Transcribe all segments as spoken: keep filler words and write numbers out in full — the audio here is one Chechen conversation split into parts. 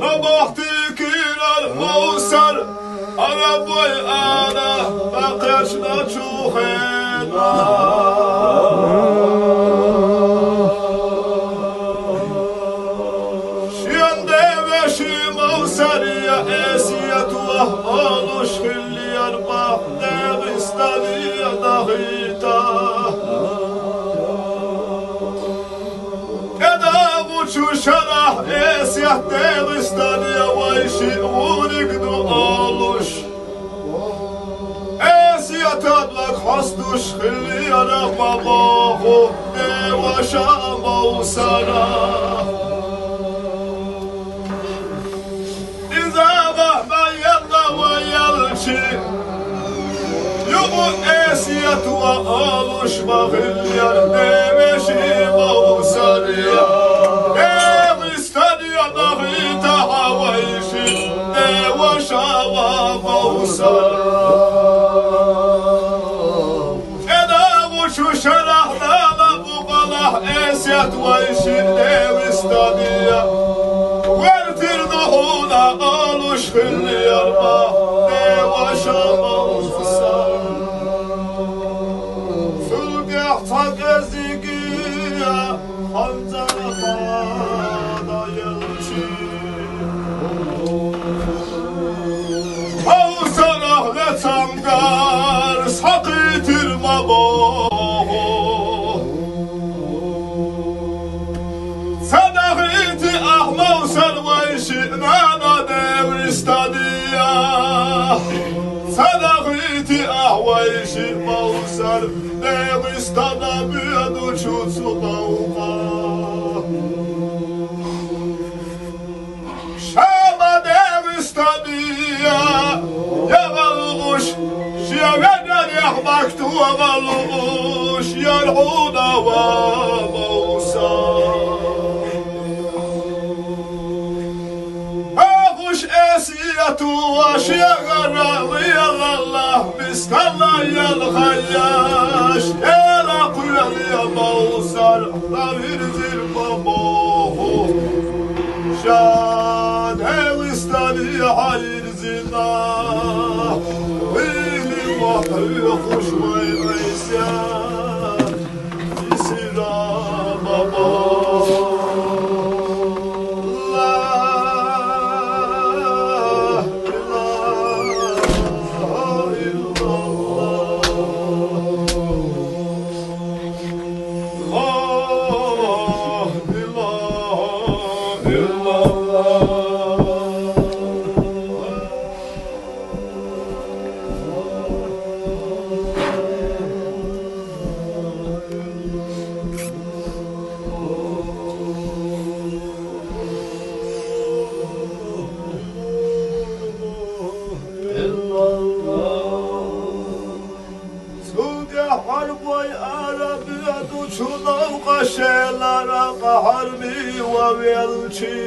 Бахтикирар Мовсар, арабой ара, бакъечна чухена. Шиянде веши Мовсария эсиятуа олуш хиллияр бах Дегъистания дагъита. Кеда гъучу шарахь эсият Дегъистания вайши гъуригну олуш. Эсият аблак хьостуш хиллияра ма боху деваша Мовсара. Иза бахьна елла ва елчи, югъу эсият ва алуш багъил яр девеши Мовсария. Дегъистания дагъита гьавайши деваша ва Мовсар. Кеда гъучу шарахь дала букъалахь эсият вайши Дегъистания. Вертир духуна алуш хиллияр ма деваша Мовсар. Цуьлгехь цхьа кӀезигия ханзара бада елчи. Мовсарахь лецамгар схьакхийтир ма боху. Ца дахийти ахь Мовсар вайши нана Дегъистания. Ца дахийти ахь вайши Мовсар Дегъистана буьаду чу цу бавкъа. Шама Дегъистания, ягъалуш, шия вегӀарехь бахьту вагӀалуш, ярхьуна ва Мовса. Ахуш эсияту ва шия гӀара виялалла. Мискала ялхаяш, эла куьрал я Мовсар, дӀавирзир ма боху. Ша Дегъистане хьайирзина, вили ма хьуьйхуш вай Ӏийса. Цуьнга хьарбой ара буьаду чу новкъа шелара къахьарми ва велчи.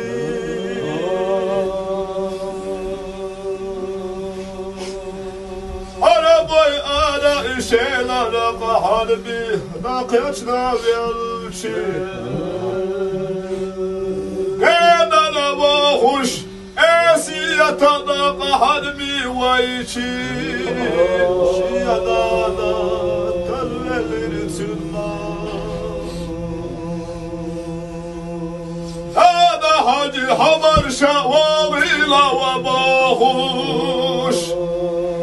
Хьарбой ара и шелара къахьарми, накъечна велчи. Генара вохуш, эсиятана къахьарми вайчи, шиядада карвелир цуьнан. Дада Хьаджи, хабарша вогӀийла ва бохуш,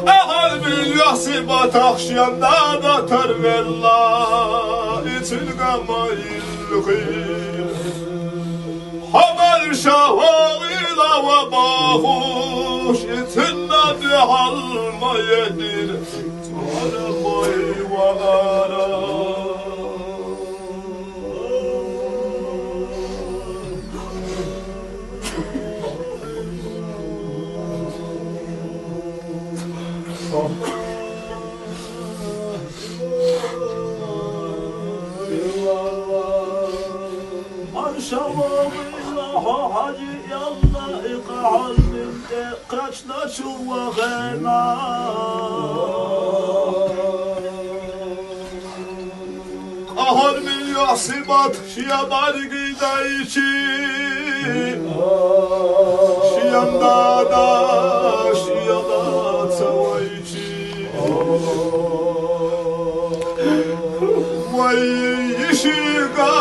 къахьарми яхсибатахь шен дада тарвелла, и цуьнга ма илхира. Хабарша вогӀийла ва бохуш, и цуьнан дуьхьал ма едира, цӀора бой ва ара. Маршалла хьо, Хьаджи, ялла и къахьармин тӀе кхечна чу вахена. Къахьармин яхсибат шия бӀаргидайчи, Ay, işiga.